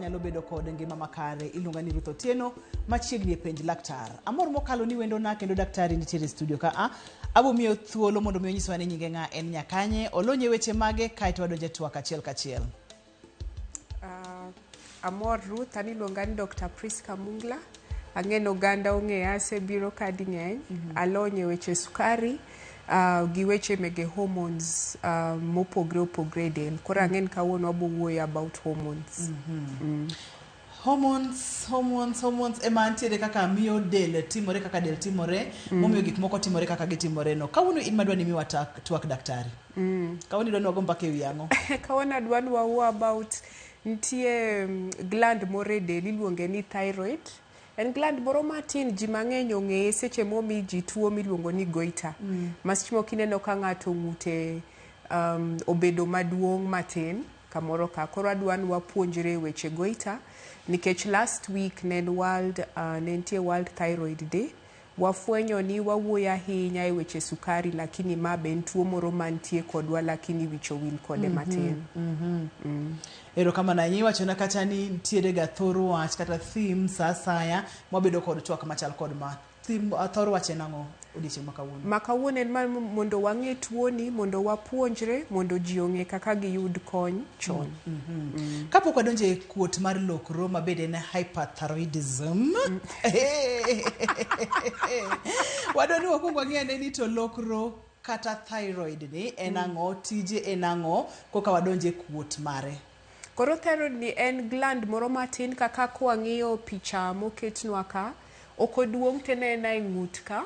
nyalo bedo kod ngima makare. Iluonga ni Ruth Otieno, machiegni e penj laktar. Amor mokalo ni wendona kendo daktari nitiere e studio ka a. Abo miyo thuolo mondo mi onyiswa ni nyinge ng'a, en nyakanye, olony e weche mage, kaeto wadonjo e twak achiel kachiel. Amor Ruth, an iluonga ni Dr. Priska Mungla. Ang'e ni oganda ong'eya, asebiro ka ding'eny. Alony e weche sukari gi weche mege hormones mopogre opogre e del. Koro ang'e ni kawuono wabo wuoyo about hormones. Hormones, hormones, hormones ema ntiere kaka miyo del timore kaka del timore, momiyo gik moko timore kaka gitimore no. Kawuono in madwa ni miwa twak daktari. Kawuono idwa ni wago mbaka e wi ang'o? Kawuono adwa ni wawuo about nitie gland moro e del iluonge ni thyroid. En gland moro matin ji mang'eny ong'eye seche momi ji tuo miluongo ni goiter. Ma seche moko ineno ka ng'ato ng'ute obedo maduong' matin kamoro ka. Koro adwa ni wapuonjre weche goiter nikech last week ne en world, ne nitie World Thyroid Day. Wafwenyo ni wawuoyo ahinya e weche sukari lakini ma be en tuo moro mantie kodwa lakini wich owil kode matin. Erokamano ahinya. Iwachona kata ni nitiere ga thor wach kata theme sa asaya mwabedo kod twak machal kod ma. Theme, thor wach en ang'o odiochieng' ma kawuono? Ma kawuono en mar mondo wang'e tuoni, mondo wapuonjre, mondo ji ong'e kaka giyud kony chon. Kapok wadonjo e kuot mar lokro ma bende en hyperthyroidism, wadwa ni wakwong wang'e ane ni to lokro kata thyroid ni en ang'o, tije en ang'o, koka wadonjo e kuot mare. Koro thyroid ni en gland moro matin kaka kwang'iyo picha moketnwa ka, ok oduong' to en aena e ng'ut ka,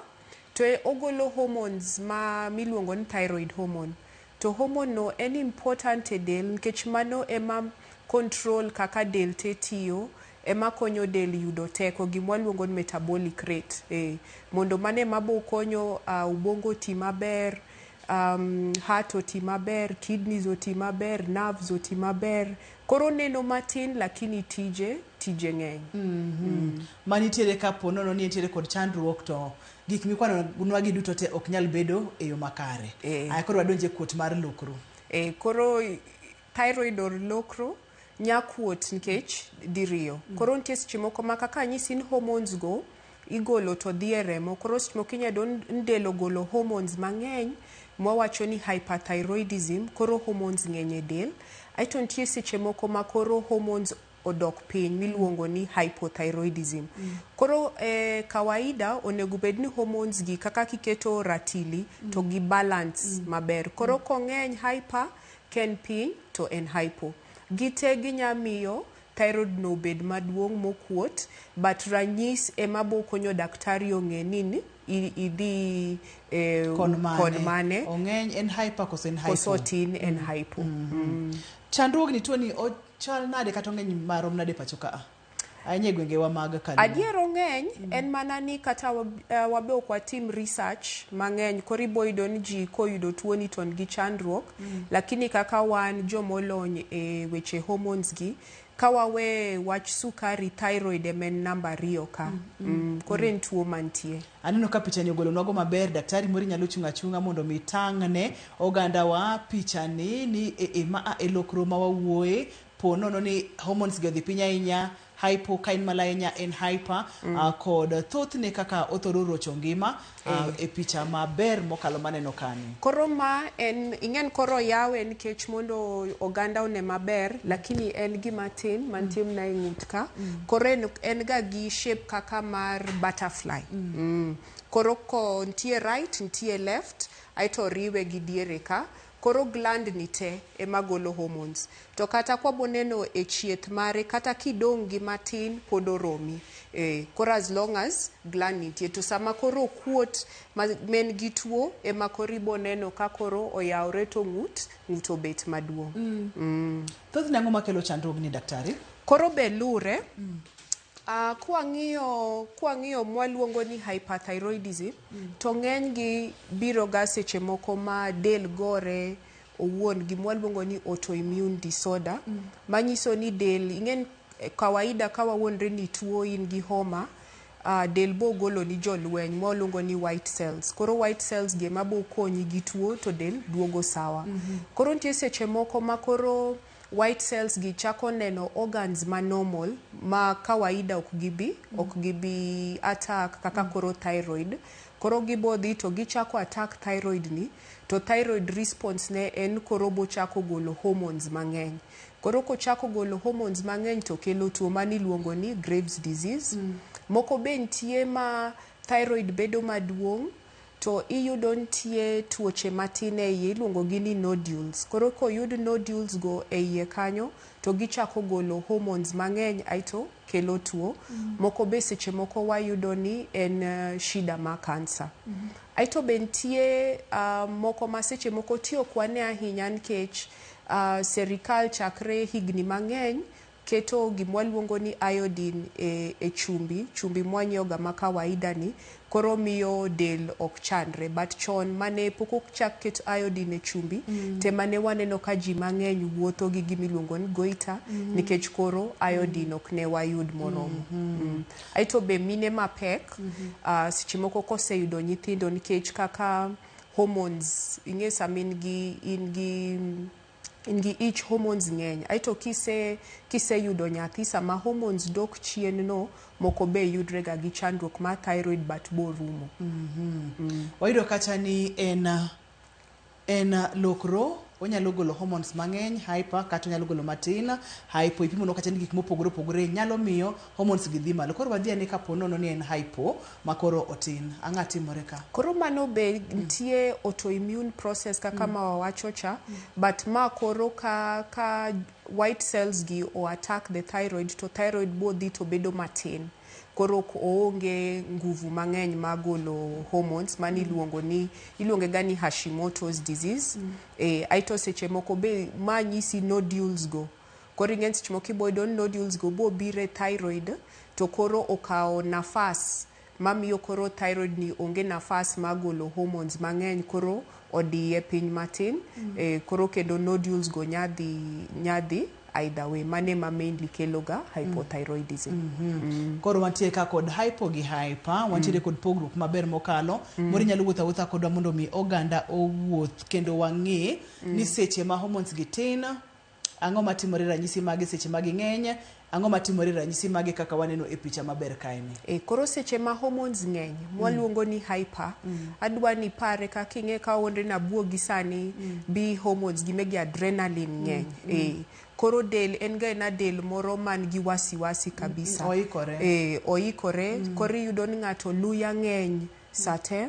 to ogolo hormones ma miluongo ni thyroid hormone. To hormone no en important e del nikech mano ema control kaka del te tiyo, ema konyo del yudo teko, gima waluongo ni metabolic rate. Mondo mano ema bo konyo ubongo oti maber, heart oti maber, kidneys oti maber, nerves oti maber. Koro oneno matin lakini tije ng'eny. Manitiere kapo nono ni entiere kod chandruok to gik mikwanonwa gi duto te ok nyal bedo e yo makare. Aya koro wadonje e kuot mar lokro. Koro thyroid or lokro nya kuot nikech diriyo. Koro nitie seche moko ma kaka anyisi ni hormones go igolo to dhi e remo. Koro seche moko inya yudo ni del ogolo hormones mang'eny mwawacho ni hyperthyroidism, koro hormones ng'eny e del. Aeto nitie seche moko ma koro hormones odok piny miluongo ni hypothyroidism. Koro kawaida onego bed ni hormones gi kaka kiketo ratili to gi balance maber. Koro kong'eny hyper, ka en piny to en hypo. Gite ginya miyo thyroid no obed maduong' mokuot, but ranyis ema bo konyo daktari ong'e ni idhi kon mane. Kon mane. Ong'eny en hyper koso en hypo? Koso tin en hypo. Chandruogni tuoni ochal nade kata ong'eny marom nade pacho ka? Ahinya e gwengewa mag Kaluo. Adier ong'eny, en mana ni kata wabe ok watim research mang'eny, koro ibo yudo ni ji koyudo tuoni to nigi chandruok, lakini kaka wan jomolony e weche hormones gi, ka wawe wach sukari, thyroid ema en namba 2 ka. Koro en tuo mantie. Aneno ka pichani ogolonwago maber, daktari moro nyalo chung' achung'a mondo mi tang'ne ogandawa pichani ni ma e lokro ma wawuoye, po nono ni hormones gi odhi piny ahinya, hypo ka in malo ahinya en hyper, kod thothne kaka othoro rocho ngima e picha maber mokalo maneno kani. Koro ma en ing'en koro yawe nikech mondo oganda one maber, lakini en gima tin mantie mana e ng'ut ka. Koro en ga gi shape kaka mar butterfly. Koro ko nitie right, nitie left, aeto oriwe gi diere ka. Koro gland ni te ema golo hormones. To kata kwabo neno e chieth mare, kata kidong' gi matin pod oromi. Koro as long as gland nitie. To sama koro okuot ma en gi tuo, ema koro ibo neno ka koro oyawre to ng'ut obet maduong'. Thothne ang'o makelo chandruogni daktari? Koro be lure. Kwang'iyo mwaluongo ni hyperthyroidism, to ng'eny gi biro ga seche moko ma del gore owuon, gimwaluongo ni autoimmune disorder, manyiso ni del, ing'en kawaida ka wawuondre ni tuo in gi homa, del bo golo ni jolweny mwaluongo ni white cells. Koro white cells gi ema bo konyi gi tuo to del duogo sawa. Koro nitie seche moko ma koro white cells gi chako neno organs ma normal ma kawaida ok gibi ok gibi attack kaka koro thyroid. Koro gibodhi to gichako attack thyroid ni to thyroid response ne en koro bochako golo hormones mang'eny. Koro kochako golo hormones mang'eny to kelo tuo mani iluongo ni Graves disease. Moko be nitie ma thyroid bedo maduong' to iyudo nitie tuoche matin e iye iluongo gi ni nodules. Koro koyud nodules go e iye kanyo to gichako golo hormones mang'eny aeto kelo tuo. Moko be seche moko wayudo ni en shida ma kansa. Aeto be nitie moko ma seche moko ti ok wane ahinya nikech serikal chakre higni mang'eny keto gimwaluongo ni iodine e chumbi, chumbi mwanyiewo ga ma kawaida ni, koro miyo del ok chandre. But chon mane pok ochak ket iodine e chumbi, te mane waneno ka ji mang'eny wuotho gi gimiluongo ni goiter, nikech koro iodine ok ne wayud moromo. Aeto be mine mapek, seche moko koseyudo nyithindo nikech kaka hormones, ing'e sama in gi ich hormones ng'eny. Aeto kiseyudo nyathi sama hormones dok chien no, moko be yudre ga gi chandruok mar thyroid but borumo. Wayudo kacha ni en lokro onyalo golo hormones mang'eny hyper kata onyalo golo matin hypo. Ipimo kacha ni gik mopogore opogore nyalo miyo hormones gi dhi malo. Koro wadhi ane kapo nono ni en hypo ma koro otin. Ang'o timore ka? Koro mano be nitie autoimmune process kaka ma wawacho cha, but ma koro ka white cells gi o attack the thyroid to thyroid bodhi to bedo matin. Koro ok oonge nguvu mang'eny mar golo hormones mani iluongo ni iluonge ga ni Hashimoto's disease. Aeto seche moko be ma nyisi nodules go. Koro ing'e ni seche moko iboyudo ni nodules go bobiro e thyroid to koro okawo nafas mamiyo koro thyroid ni onge nafas mar golo hormones mang'eny koro odiye piny matin. Koro kendo nodules go nyadhi either way. Mane ma mainly kelo ga hypothyroidism. Koro wantie ka kod hypo gi hyper, wantiere kod pogruok maber mokalo. Moro inyalo wuotho awuotha kodwa mondo mi oganda owuoth kendo wang'e ni seche ma hormones gi tin, ang'o matimore ranyisi mage seche ma ging'eny, ang'o matimore ranyisi mage kaka waneno e picha maber kaeni. Koro seche ma hormones ng'eny mwaluongo ni hyper, adwa ni pare kaka ing'e ka wawuondre ni abuogi sani bi hormones gi megi adrenaline ng'eny. Koro del en ga ena del moro man gi wasiwasi kabisa. Oikore. Oikore. Koro iyudo ni ng'ato luya ng'eny sate.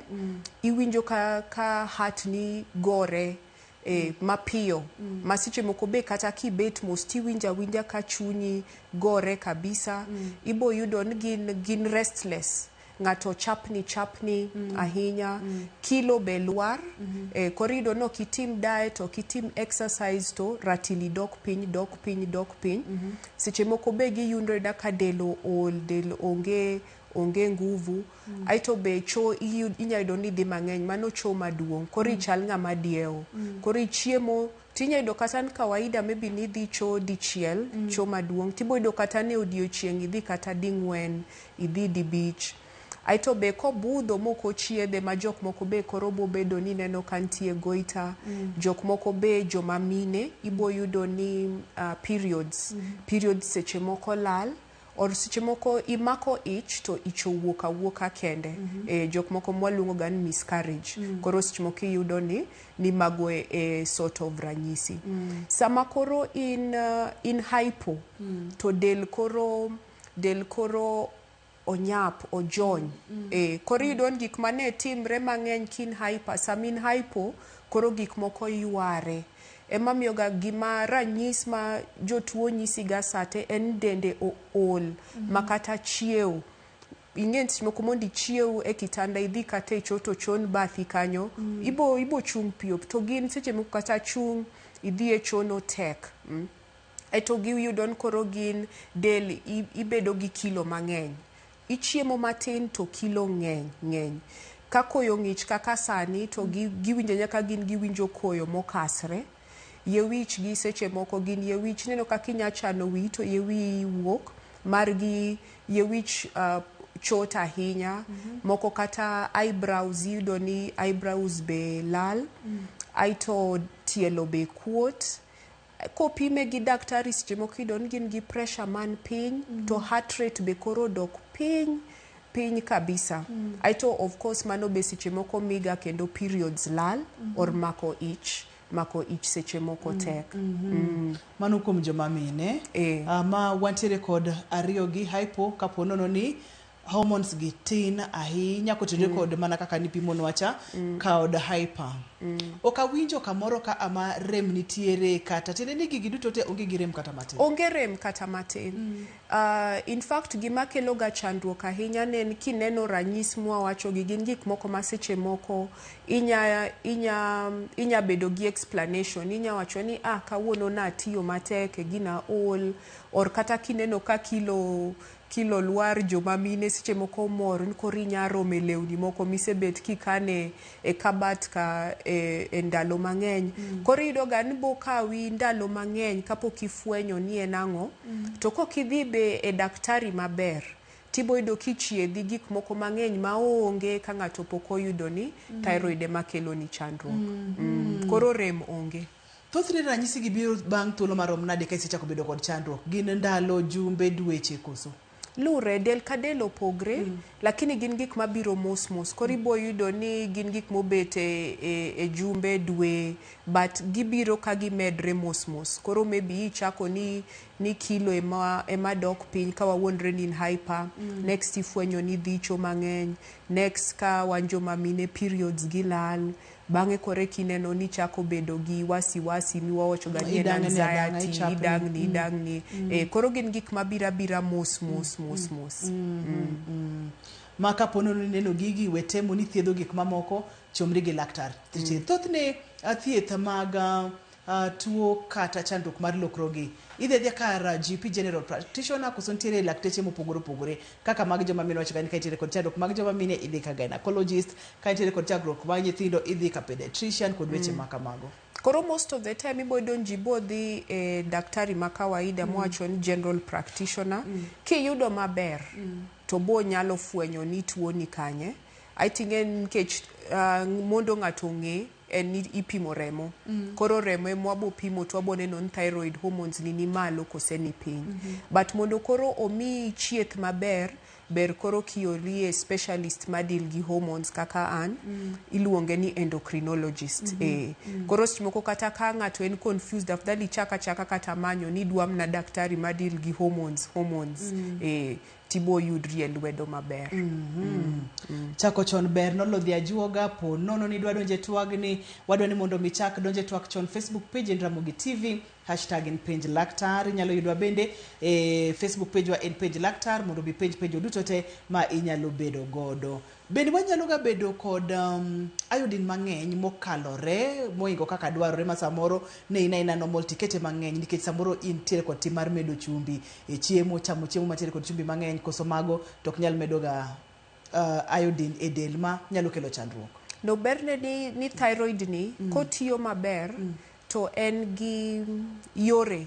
Iwinjo ka heart ni gore mapiyo. Ma seche moko be kata kibet mos tiwinjo awinja ka chunyi gore kabisa. Ibo yudo ni gin restless. Ng'ato chapni chapni ahinya. Kilo be lwar. Koro iyudo ni ok itim diet, ok itim exercise to ratili dok piny, dok piny, dok piny. Seche moko be giyudre ka del ool, del onge nguvu. Aeto be cho inya yudo ni dhi mang'eny, mano cho maduong'. Koro ichal ng'ama diewo. Koro ichiemo, tinya yudo kata ni kawaida maybe nidhi cho dichiel, cho maduong'. Tibo yudo kata ni odiochieng' idhi kata ding'wen, idhi dibich. Aeto be kobudho mok ochiedhe ma jok moko be koro bobedo ni neno ka nitie goiter. Jok moko be joma mine ibo yudo ni periods. Periods seche moko lal. Or seche moko imako ich to ich owuok awuoka kende. Jok moko mwaluongo ga ni miscarriage. Koro seche moko iyudo ni mago e sort of ranyisi. Sama koro in hypo, to del koro onyap, ojony. Koro iyudo ni gik mane timre mang'eny kin hyper, sama in hypo, koro gik moko yware. Ema miyo ga gima ranyis ma jotuo nyisi ga sate en dende ool ma kata chiew. Ing'e ni seche moko mondo ichiew e kitanda idhi kata e cho to chon bathi kanyo, ibo chung' piyo. To gin seche moko kata chung' idhi e cho no tek. Aeto giyudo ni koro gin del ibedo gi kilo mang'eny. Ichiemo matin to kilo ng'eny ng'eny. Ka koyo ng'ich kaka sani to giwinjo nyaka gin giwinjo koyo mokasre. Yie wich gi seche moko gin yie wich ineno kaka inya chano wiyi to yie wiyi wuok. Margi yie wich chot ahinya. Moko kata eyebrows iyudo ni eyebrows be lal. Aeto tielo be kuot. Kopime gi daktari seche moko iyudo ni gin gi pressure man piny to heart rate be koro odok piny piny kabisa. Aeto of course mano be seche moko miga kendo periods lal or mako ich, mako ich seche moko tek. Mano kuom joma mine. Ma wantiere kod ariyo gi hypo kapo nono ni hormones gi tin ahinya kotenore kod mana kaka nipimonwa cha kod hyper. Ok awinjo kamoro ka ama rem nitiere kata tiende ni gigi duto te onge gi rem kata matin. Onge rem kata matin. In fact gima kelo ga chandruok ahinya ne en kineno ranyis mwawacho gi gin gik moko ma seche moko inya bedo gi explanation. Inya wacho ni ah kawuono natiyo matek e gina ol or kata kineno ka kilo lwar joma mine seche moko mor ni koro inya rome lewni moko misebet kikane e kabat ka e ndalo mang'eny. Koro iyudo ga ni bokawi ndalo mang'eny kapok ifwenyo ni en ang'o. To kok idhi be e daktari maber tibo yudo kichiedhi gik moko mang'eny maonge ka ng'ato pok oyudo ni thyroid ema kelo ni chandruok. Koro rem onge. Thothne ranyisi gi biro bang' thuolo marom nade ka isechako bedo kod chandruok? Gin ndalo, jumbe, dweche koso? Lure, del ka del opogre, lakini gin gik mabiro mos mos. Koro ibo yudo ni gin gik mobet e jumbe, dwe, but gibiro ka gimedre mos mos. Koro maybe ichako ni kilo ema dok piny ka wawuondre ni in hyper, next ifwenyo ni dhicho mang'eny, next ka wan joma mine periods gilal, bang'e kore kineno ni chako bedo gi wasiwasi miwawacho ga ni en Idang'ni adang'a, anxiety, ichapni. idang'ni, idang'ni. Koro gin gik mabiro abira mos mos mos mos. Ma kapo nono ni ineno gigi we temo ni thiedho gik mamoko chomri gi laktar. Thothne thieth mag tuo kata chandruok mar lokrogi idhi adhiya kar GP general practitioner koso nitiere lakteche mopogore opogore kaka mag joma mine wacho ka ni ka nitiere kod chandruok mag joma mine idhi ka gynecologist, ka nitiere kod chandruok mag nyithindo idhi ka pediatrician kod weche ma kamago. Koro most of the time ibo yudo ni ji bo dhi e daktari ma kawaida mwacho ni general practitioner. Kiyudo maber to bo nyalo fwenyo ni tuo ni kanye. I think en nikech mondo ng'ato ong'e en ni ipimo remo. Koro remo ema wabo pimo to wabo neno ni thyroid hormones ni malo kose ni piny. But mondo koro omiyi chieth maber, ber koro kiori e specialist ma deal gi hormones kaka an, iluonge ni endocrinologist. Koro seche moko kata ka ng'ato en confused, afadhali ichak achaka kata manyo ni idwa mana daktari ma deal gi hormones. Tibo yudri e lwedo maber. Chako chon ber nolodhi ajuoga po nono ni idwa donje twagni, wadwa ni mondo mi chak donje twak chon. Facebook page en Ramogi TV, hashtag en penj laktar. Inyalo yudwa bende e Facebook page wa en penj laktar mondo mi penj penjo duto te ma inyalo bedo godo. Bende wanyalo ga bedo kod iodine mang'eny mokalore moingo kaka dwarore ma samoro ne in aina normal tikete mang'eny nikech samoro intiere kod tim mar medo chumbi e chiemo, chamo chiemo mantiere kod chumbi mang'eny koso mago to ok nyal medo ga iodine e del ma nyalo kelo chandruok. No berne ni thyroid ni kotiyo maber to en gi yore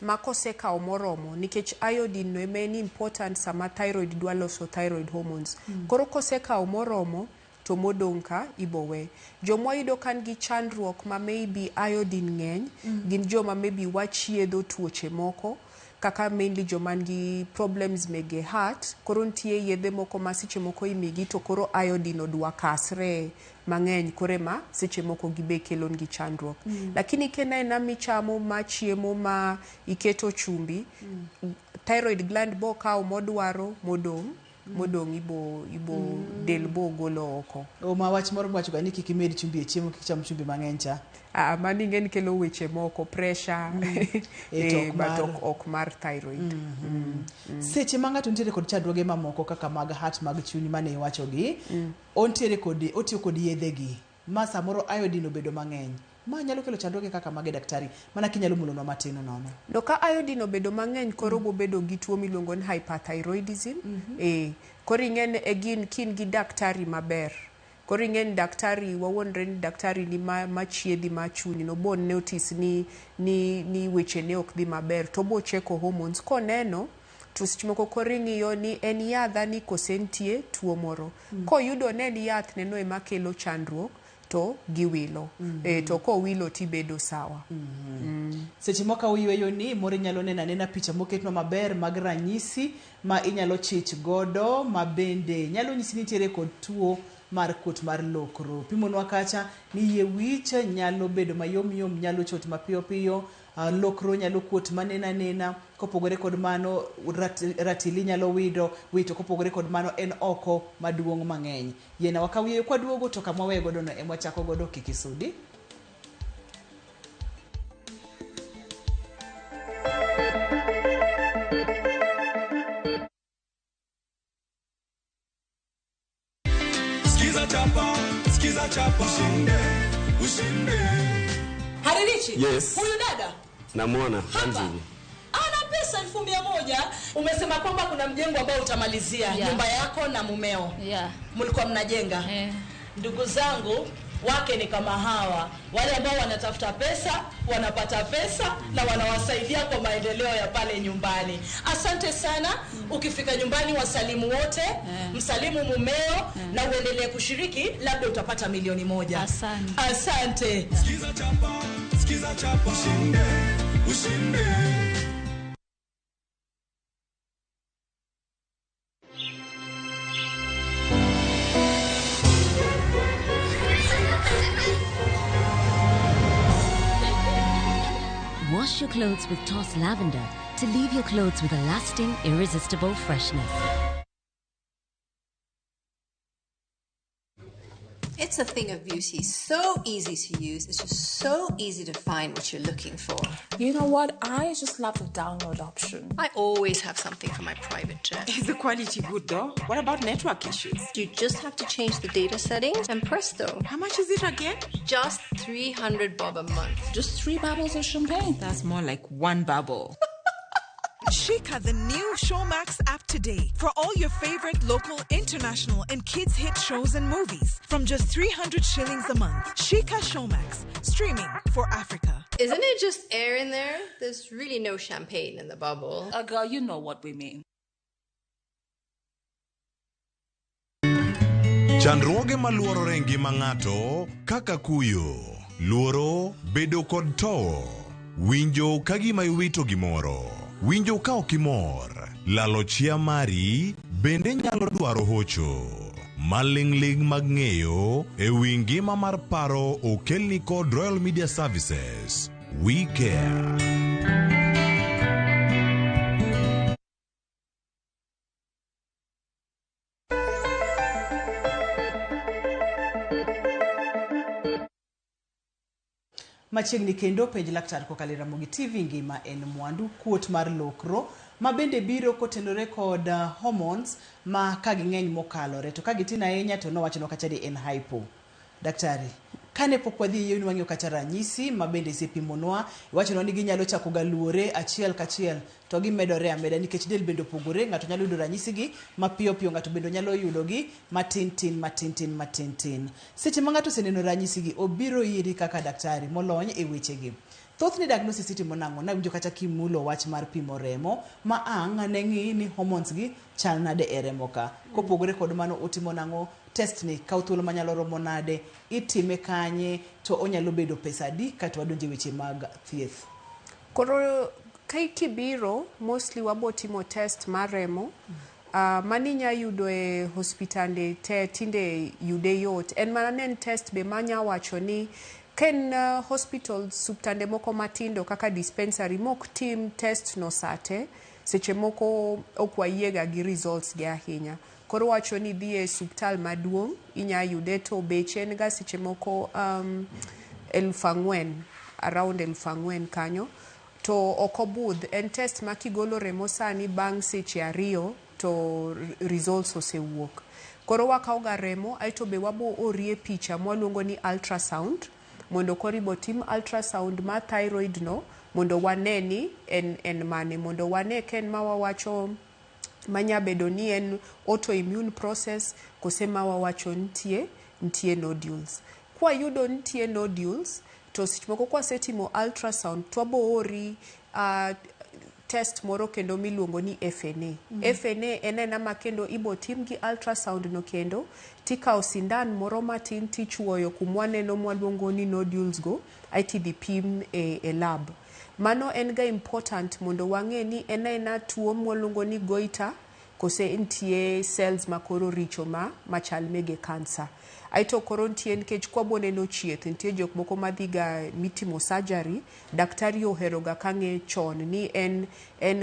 ma kosekawo moromo nikech iodine no ema en important sama thyroid dwa loso thyroid hormones. Koro kosekawo moromo to modong' ka ibo we. Joma wayudo ka nigi chandruok ma maybe iodine ng'eny gin joma maybe wachiedho tuoche moko kaka mainly joma nigi problems mege heart. Koro nitie yedhe moko ma seche moko imigi to koro iodine odwa kasre mang'eny koro ema seche moko gibe kelo nigi chandruok. Lakini ka en aena michamo ma chiemo ma iketo chumbi, thyroid gland bo kawo modwaro modong', modong' ibo del bo golo oko. O ma wach moro miwacho ga ni kik imed chumbi e chiemo, kik cham chumbi mang'eny cha. Ah, mano ing'e ni kelo weche moko, pressure, E to ok but ok mar thyroid. Seche ma ng'ato nitiere kod chandruoge mamoko kaka mag heart mag chuny mane iwacho gi, ontiere kod otiyo kod yedhe gi ma samoro iodine obedo mang'eny. Ma nyalo kelo chandruoge kaka mage daktari, mana kinyalo mulonwa matin nono. No ka iodine obedo mang'eny koro bobedo gi tuo miluongo ni hyperthyroidism. Koro ing'e ni again kin gi daktari maber. Koro ing'e ni daktari wawuondre ni daktari ni machiedhi ma chuny no bo notice ni weche ne ok dhi maber to bo cheko hormones koneno to seche moko koro ing'iyo ni en yadha ni kose nitie tuo moro. Koyudo ne en yath neno ema kelo chandruok to giwilo. To kowilo tibedo sawa. Seche moko uyweyo ni moro inyalo neno anena picha moketnwa maber mag ranyisi ma inyalo chich godo ma bende nyalo nyisi ni nitiere kod tuo mar kuot mar lokro. Pimonwa kacha ni yie wich nyalo bedo mayom yom, nyalo chot mapiyo piyo, lokro nyalo kuot maneno anena, kopogore kod mano ratili nyalo wito, kopogore kod mano en oko maduong' mang'eny. Yiena wakaw yweyo kwaduogo to kama waweyo godo no ema wachako godo kik isudi. Skiza chapa, skiza chapa, ushinde, ushinde. Haririchi? Yes. Huyu dada? Namuona, Hapa. Anjili. Ana pesa 100,000. Umesema kwamba kuna mjengo ambao utamalizia, nyumba yako na mumeo. Mlikuwa mnajenga. Ndugu zangu, wake ni kama hawa, wale ambao wanatafuta pesa, wanapata pesa na wanawasaidia kwa maendeleo ya pale nyumbani. Asante sana. Ukifika nyumbani wasalimu wote, msalimu mumeo na uendelee kushiriki, labda utapata 1,000,000. Asante. Asante. Skiza chapa, skiza chapa, ushinde, ushinde. Wash your clothes with Toss Lavender to leave your clothes with a lasting, irresistible freshness. It's a thing of beauty, so easy to use. It's just so easy to find what you're looking for. You know what? I just love the download option. I always have something for my private jet. Is the quality good though? What about network issues? You just have to change the data settings and presto. How much is it again? Just 300 bob a month. Just 3 bubbles of champagne. That's more like 1 bubble. Shika the new Showmax app today for all your favorite local, international, and kids hit shows and movies from just 300 shillings a month. Shika Showmax, streaming for Africa. Isn't it just air in there? There's really no champagne in the bubble. Girl, you know what we mean. Chandruoge maluorore ngima ng'ato kaka kuyo, luoro, bedo kod towo, winjo ka gima iwito gimoro, winjo ka ok imor, lalo chia mari bende nyalo dwaro hocho. Maling'ling' mag ng'eyo e wi ngima mar paro okelni kod Royal Media Services. We care. Machiegni kendo penj laktar kokalo e Ramogi TV ngima en mwandu kuot mar lokro ma bende biro kotenore kod hormones ma ka ging'eny mokalore to ka gitin ahinya to nowachonwa kacha ni en hypo. Daktari, kane pok wadhi yie nwang'o kacha ranyisi ma bende isepimonwa, iwachonwa ni ginyalo chako ga luore achiel kachiel to gimedore ameda nikech del bende opogore, ng'ato nyalo yudo ranyisi gi mapiyo piyo, ng'ato bende nyalo yudo gi matin tin matin tin matin tin. Seche ma ng'ato oseneno ranyisi gi, obiro iri kaka daktari molony e weche gi. Thothne diagnosis itimo nang'o? Nawinjo kata kimulo wach mar pimo remo ma ang' ne ng'i ni hormones gi chal nade e remo ka. Kopogore kod mano utimo nang'o? Test ni kaw thuolo manyalo romo nade? Itime kanye? To onyalo bedo pesa adi? Kato wadonje weche mag thieth. Koro ka kibiro, mostly wabo timo test mar remo. Mani nya yudo e hospitande te tinde yude yot. En mana ne en test be manya wacho ni ka en hospital suptande moko matindo kaka dispensary mok tim test no sate, seche moko ok wayiega gi results gi ahinya. Koro wacho ni dhi e suptal maduong' inya yude to beche en ga seche moko 4,000, around 4,000 kanyo. To ok obudh, en test ma kigolo remo sani bang' seche 2 to results osewuok. Koro wakawo ga remo aeto be wabo orie picha mwaluongo ni ultrasound mondo koro ibo tim ultrasound mar thyroid no mondo wane ni en mane, mondo wane ka en ma wawacho manya bedo ni en autoimmune process kose ma wawacho nitie nodules. Kwayudo nitie nodules to seche moko kwasetimo ultrasound to wabo ori test moro kendo miluongo ni FNA. FNA en aena ma kendo ibo tim gi ultrasound no kendo tikawo sindan moro matin tichuoyo kumwaneno mwaluongo ni nodules go aeto idhi pim e lab. Mano en ga important mondo wang'e ni en aena tuo mwaluongo ni goiter kose nitie cells makoro richo ma machal mege cancer. Aeto koro nitie nikech kwabo neno chieth nitie jok moko madhiga mitimo surgery, daktari ohero ga kang'e chon ni en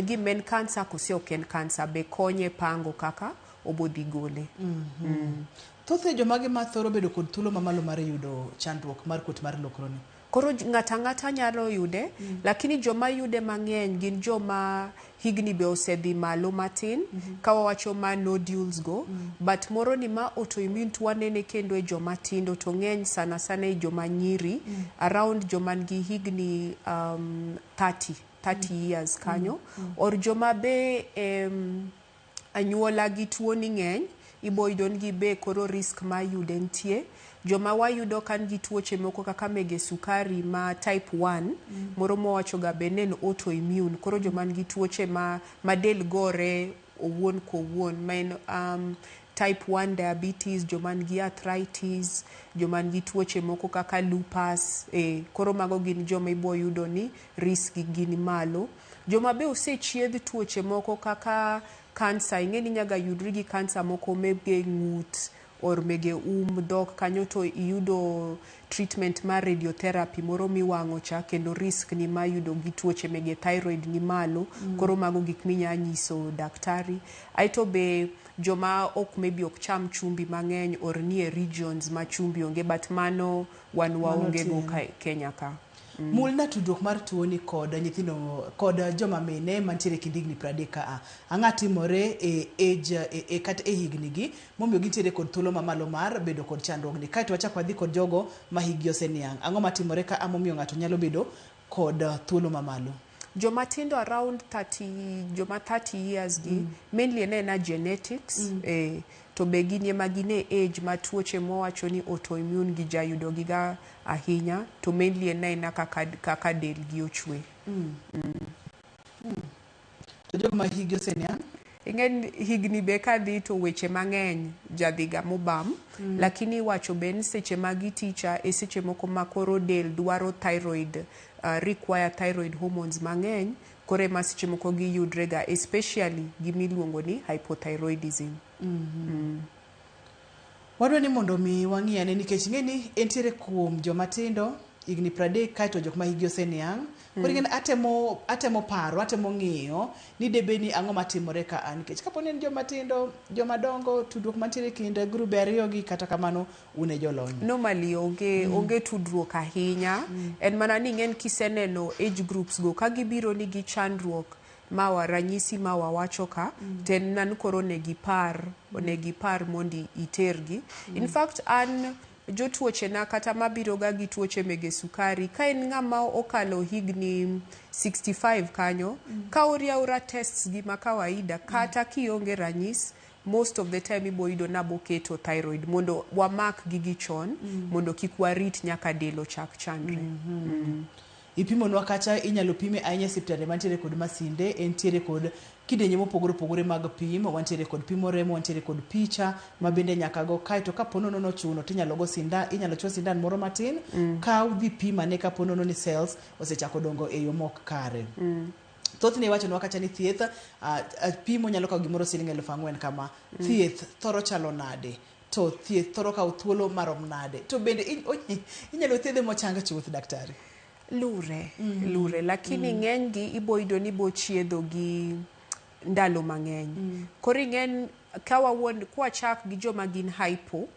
gima en cancer kose ok en cancer be konye pango kaka obodhi gole. Thothne jomage ma thoro bedo kod thuolo mamalo mar yudo chandruok mar kuot mar lokroni? Koro ng'ata ang'ata nyalo yude, lakini joma yude mang'eny gin joma higni be osedhi malo matin, ka wawacho ma nodules go, but moro ni ma autoimmune to wanene kendo e joma tindo to ng'eny sana sana e joma nyiri, around joma nigi higni 30 years kanyo, or joma be anyuola gi tuo ni ng'eny, ibo yudo ni gi be koro risk mar yude nitie. Joma wayudo ka nigi tuoche moko kaka mege sukari ma type 1, moro mwawacho ga be ne en autoimmune, koro joma nigi tuoche ma del gore owuon kowuon, ma en type 1 diabetes, joma nigi arthritis, joma nigi tuoche moko kaka lupus, koro mago gin joma ibo yudo ni risk gi gin malo. Joma be osechiedh tuoche moko kaka cancer, ing'e ni nyaga yudri gi cancer moko mege ng'ut or mege dhok kanyo to iyudo treatment mar radiotherapy moro miwang'o cha kendo risk ni mar yudo gi tuoche mege thyroid ni malo. Koro mago gik minya nyiso daktari. Aeto be joma ok maybe ok cham chumbi mang'eny or nie regions ma chumbi onge, but mano wan waonge go Kenya ka. Mulna tudruok mar tuoni kod nyithindo kod joma mine mantiere kind higni 30 ka. Ang'a timore e age kata e higni gi momiyo gintiere kod thuolo mamalo mar bedo kod chandruogni. Kaeto wachak wadhi kod jogo ma higgi oseniang'. Ang'o matimore ka momiyo ng'ato nyalo bedo kod thuolo mamalo? Joma tindo around 30, joma 30 years gi, mainly en ena genetics, to be gin ema gin e age ma tuoche mwawacho ni autoimmune gi jayudo gi ga ahinya, to mainly en aena kaka del gi ochwe. To jogo ma higgi oseniang'? Ing'e higni be kadhi to weche mang'eny jadhiga mobam, lakini iwacho be ni seche ma giticha e seche moko ma koro del dwaro thyroid, require thyroid hormones mang'eny, koro ema seche moko giyudre ga, especially gimiluongo ni hypothyroidism. Wadwa ni mondo mi wang'i ane nikech ing'e ni entiere kuom joma tindo higni 30 kaeto jok ma higgi oseniang'. Koro ing'e ni atemo paro, atemo ng'iyo ni debe ni ang'o matimore ka a nikech kapo ni en joma tindo, joma dongo, tudruok mantiere kind grube ariyo gi kata kamano un e jolony. Normally onge tudruok ahinya. En mana ni ing'e ni kiseneno age groups go ka gibiro ni gi chandruok mawa ranyisi ma wawacho ka, to en nan koro onegi par mondi itergi. In fact an jotuoche na kata mabiro ga gi tuoche mege sukari, ka en ng'ama okalo higni 65 kanyo, ka ori aora tests gi ma kawaida, kata kionge ranyis, most of the time ibo yudo na boketo thyroid mondo wamak gigi chon, mondo kik warit nyaka del ochak chandre. Ipimonwa kacha inyalo pime ahinya e osiptande mantiere kod masinde, entiere kod kidienje mopogore opogore mag pim, wantiere kod pimo remo, wantiere kod picha ma bende nyaka go kaeto kapo nono nochuno tinyalo go sindan, inyalo chuo sindan moro matin, ka udhi pim ane kapo nono ni cells osechako dongo e yo mok kare. Thothne iwachonwa kacha ni thieth, pimo nyalo kawo gimoro siling 4,000 kama. Thieth thoro chalo nade? To thieth thoro kawo thuolo marom nade? To bende inyalo thiedhe mochang chuth daktari? Lure, lakini ng'eny gi ibo yudo ni bo chiedho gi ndalo mang'eny. Koro ing'en ka wawuon kwachak gi joma gin hypo,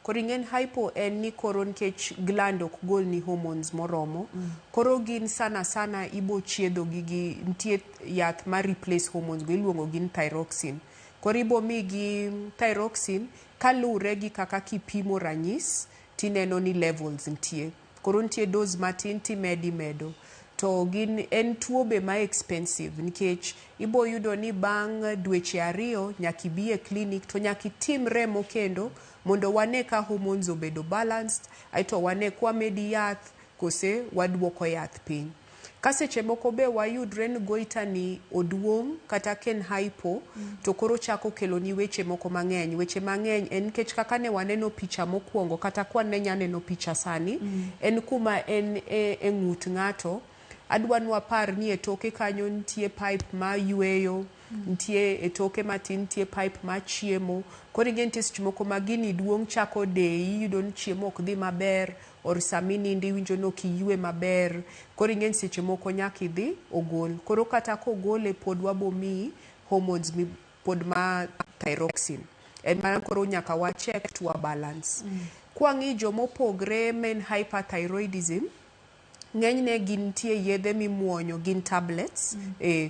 koro ing'en hypo en ni koro nikech gland ok gol ni hormones moromo, koro gin sana sana ibo chiedho gi nitie yath ma replace hormones go iluongo gi ni thyroxine. Koro ibo migi thyroxine kalure gi kaka kipimo ranyis tineno ni levels nitie. Koro nitie dose matin timedi medo. To gin en tuo be ma expensive nikech ibo yudo ni bang' dweche 2 nyaka ibi e clinic to nyaka itim remo kendo mondo wane ka hormones obedo balanced, aeto wane kwa medi yath kose waduoko yath piny. Ka seche moko be wayudre ni goiter ni oduong' kata ka en hypo to koro chako keloni weche moko mang'eny. Weche mang'eny en nikech kaka ne waneno picha mokwongo kata kwan ne nya neno picha sani en kuma en e ng'ut ng'ato. Adwa ni wapar ni e toke kanyo nitie pipe ma yweyo, nitie e toke matin nitie pipe ma chiemo. Koro ing'e nitie seche moko ma gini duong' chako deyi, iyudo ni chiemo ok dhi maber or sama inindo iwinjo ni ok iywe maber. Koro ing'e ni seche moko nyaka idhi ogol. Koro kata kogole pod wabo miyi hormones mi pod ma thyroxine. En mana koro nyaka wa check to wa balance. Kwang'i jomopogre ma en hyperthyroidism, ng'enyne gintie yedhe mimuonyo gin tablets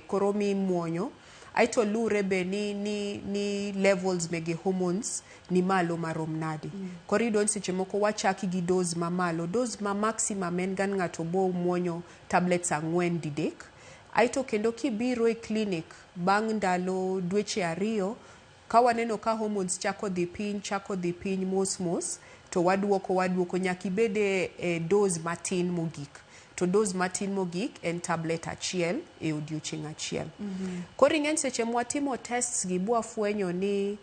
koro mimuonyo aeto lure be ni levels mege hormones ni malo marom nade. Koro iyudo ni seche moko wachaki gi dose mamalo. Dose ma maximum en ga ni ng'ato bo muonyo tablets 4 didek. Aeto kendo kibiro e clinic bang' ndalo dweche 2 ka waneno ka hormones chako dhi piny mos mos to waduoko nyaka ibed e dose matin mogik. To dose matin mogik en tablet 1 e odiochieng' achiel. Koro ing'e ni seche mwatimo tests gi bwafwenyo ni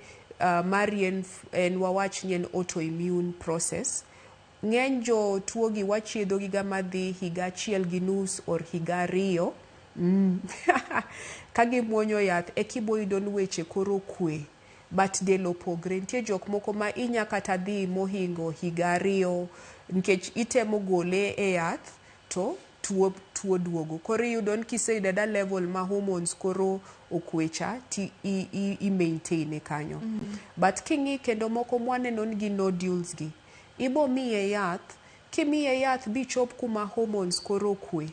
mari en wawach ni en autoimmune process. Ng'eny jotuo gi wachiedho gi ga madhi higa 1.5 or higa 2. Ka gimuonyo yath eka iboyudo ni weche koro kwe. But del opogre. Nitie jok moko ma inya kata dhi mohingo higa 2 nikech itemo gole e yath to tuo duogo. Koro iyudo ni kiseyudo ada level ma hormones koro okwe cha ti i maintain kanyo. But king'i kendo moko mwaneno ni gi nodules gi, ibo miye yath, kimiye yath bichop kuma hormones koro okwe.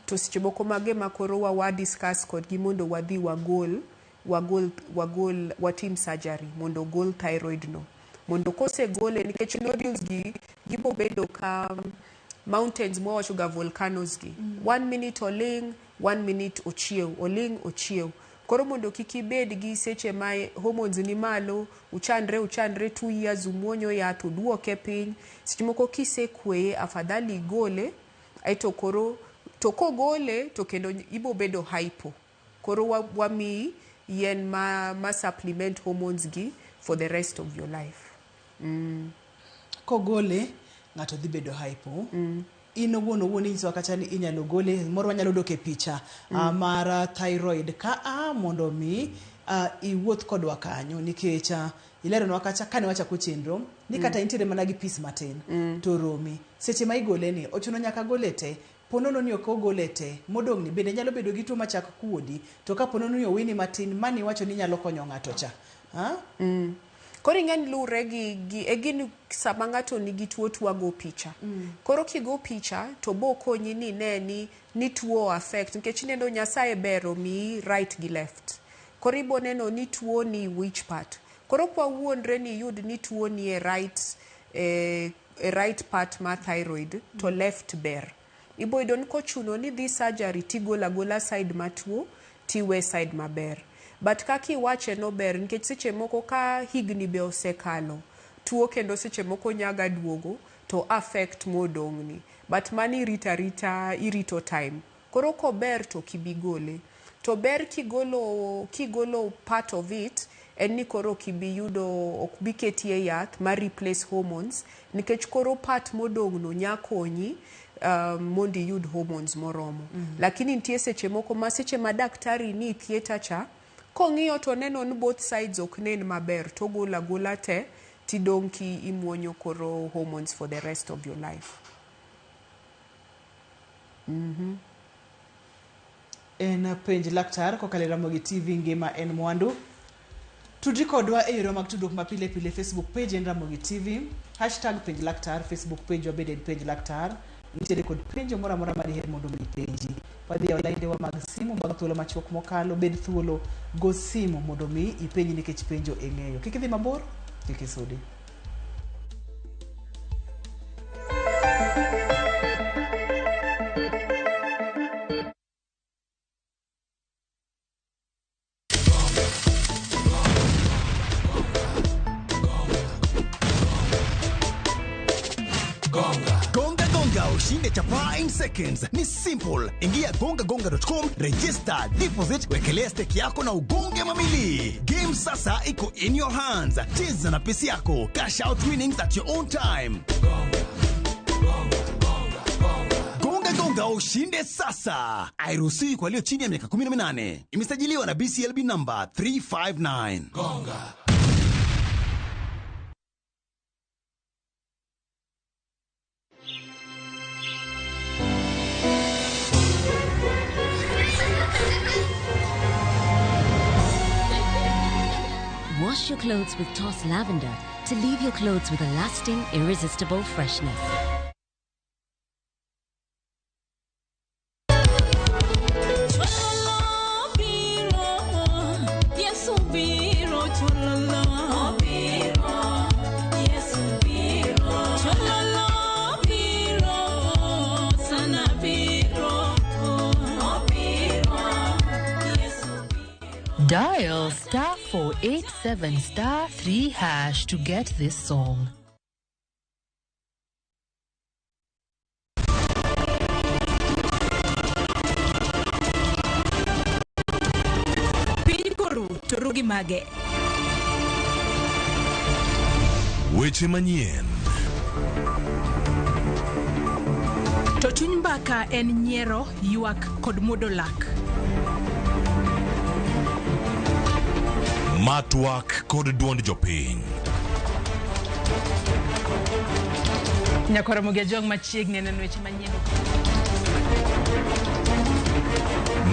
To seche moko mage ma koro wa discuss kodgi mondo wadhi wagol watim surgery mondo ogol thyroid no. Mondo kosegole nikech nodules gi gibo bedo ka mountains mwawacho ga volcanoes gi. 1 minute oling, 1 minute ochiew, oling ochiew. Koro mondo kik ibed gi seche ma hormones ni malo, uchandre 2 years umuonyo yath oduoke piny. Seche moko kisekweye afadhali igole, aeto koro to kogole to kendo ibo bedo hypo. Koro wamiyi yien ma supplement hormones gi for the rest of your life. Kogole ng'ato dhi bedo hypo. In owuon inyisowa kata ni inyalo gole, moro wanyalo dok e picha mar thyroid ka mondo mi iwuoth kodwa kanyo nikech ileronwa kacha kane wachako chenro ni kata intiere mana gi pis matin to romi. Seche ma igole ni ochuno nyaka gole te. Ponono ni ok ogole te, modong' ni bende nyalo bedo gi tuo machak kuodi, to ka ponono ni oweni matin mani iwacho ni nyalo konyo ng'ato cha. Koro ing'e ni lure gi e gini sama ng'ato nigi tuo twago picha. Koro kigo picha to bo konyi ni ne ni tuo affect nikech ineno Nyasaye ber omiyi right gi left. Koro ibo neno ni tuo ni which part. Koro kwa wuondre ni iyud ni tuo ni e right, e right part mar thyroid to left ber. Ibo yudo ni kochuno ni dhi surgery tigolo agola side matuo tiwe side maber. But kaka iwache no ber nikech seche moko ka higni be osekalo, tuo kendo seche moko nyaga duogo to affect modong'ni. But mani irito arita, irito time. Koro kober to kibigole. To ber kigolo part of it, en ni koro kibiyudo ok bi ketie yath ma replace hormones nikech koro part modong'no nya konyi mondo iyud hormones moromo. Lakini nitie seche moko ma seche ma daktari ni theatre cha, kong'iyo to neno ni both sides ok nen maber to ogolo agola te tidong' ki imuonyo koro hormones for the rest of your life. En penj laktar kokalo e Ramogi TV ngima en mwandu. Tudri kodwa e yore mag tudruok ma pile pile. Facebook page en Ramogi TV, hashtag penj laktar, Facebook page wabende en penj laktar. Nitiere kod penjo moro amora ma diher mondo mi ipenji. Wadhi e laindewa mag simu mag thuolo machuok mokalo. Bed thuolo, go simu mondo mi ipenji nikech penjo e ng'eyo. Kik idhi mabor, kik isudi. Gonga gonga ushinde chapaa 9 seconds. Ni simple. Ingia gongagonga.com, register, deposit, wekelea stake yako na ugonge mamili. Game sasa iko in your hands. Cheza na pesi yako. Cash out winnings at your own time. Gonga gonga ushinde sasa. Hairuhusiwi kwa walio chini ya miaka 18. Imesajiliwa na BCLB number 359. Gonga. Wash your clothes with Toss Lavender to leave your clothes with a lasting, irresistible freshness. Dial star 487 star 3 hash to get this song. Piny koru to ru gi mage. Weche manyien. To chuny mbaka en nyiero, ywak kod muodo lak. Matwak kod duond jopiny. Nyakwar Ramogi Ajwang' machiegni neno weche manyien.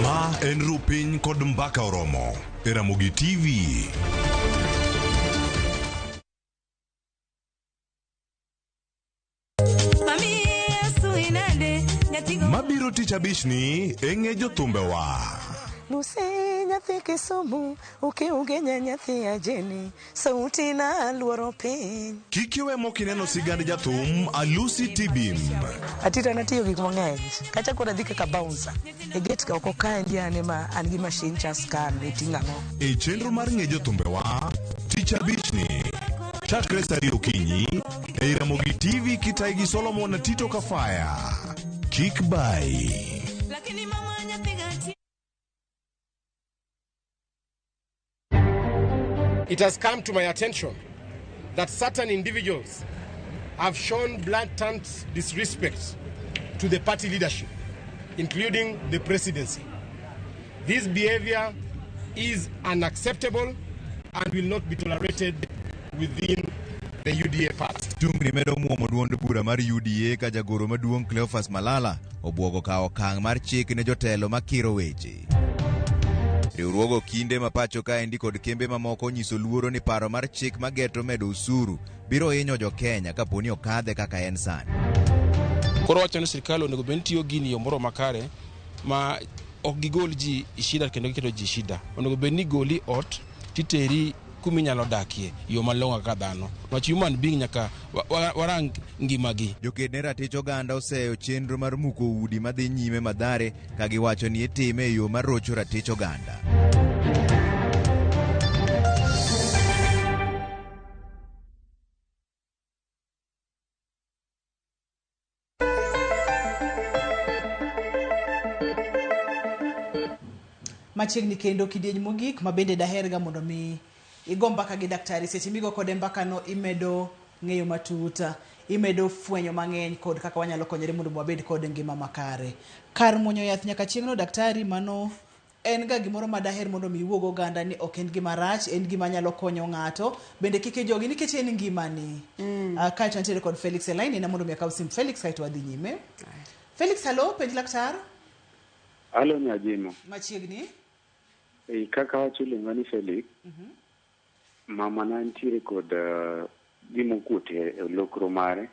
Ma en Rupiny kod Mbaka Oromo e Ramogi TV. Mabiro tich abichni e ng'e jothumbewa. Lucy nyathi Kisumu, ukiugenya nyathi Ajeni, sauti na luoro piny. Kik iwe mokineno sigand jathum Alusi Tibim. Atita natiyo gik mang'eny. Kacha koro adhi kaka bouncer. E gate ka oko kaendi an ema an gi machine cha scan ni ting'o ang'o. E chenro mar ng'e jothumbewa, tich abichni. Chakre sa ariyo okinyi, e Ramogi TV kitayi gi Solomon Tito Kafaya. Kik bai. It has come to my attention that certain individuals have shown blatant disrespect to the party leadership, including the presidency. This behavior is unacceptable and will not be tolerated within the UDA party. Tungni medo muomo duond bura mar UDA ka jagoro maduong' Cleophas Malala obwogo kawo okang' mar chik ne jotelo makiro weche. Riwruogo kinde ma pacho kaendi kod kembe mamoko onyiso luoro ni paro mar chik mageto medo osuru biro hinyo jo-Kenya kaponi okadhe kaka en sani. Koro wacho ni sirikal onego bed ni tiyo gini e yo moro makare ma ok gigol ji e shida kendo giketo ji e shida. Onego bed ni goli ot titeri kuminyalo dakie yo malong'o kaka dhano. Niwach human being nyaka warang ngimagi. Joked ne ratich oganda oseyo chenro mar muko udi madhi nyime Mathare ka giwacho ni itime e yo marocho ratich oganda. Machiegni kendo kidieny mogik ma bende daherga mondo mi igo mbaka gi daktari. Seche migo kode mbaka no imedo ng'eyo matut, imedo fwenyo mang'eny kod kaka wanyalo konyore mondo wabed kod ngima makare. Kar muonyo yath nyaka chieng'no daktari, mano en ga gimoro ma daher mondo mi iwuog oganda ni ok en gima rach, en gima nyalo konyo ng'ato. Bende kik ijogi nikech en ngimani. Kaeto nitiere kod Felix e line, en mondo mi akaw sim Felix kaeto wadhi nyime. Felix, hello, penj laktar. Halo Nyajimo. Machiegni. Kaka wacho iluonga ni Felix. Mama na nitiere kod gima okuot e lokro mare.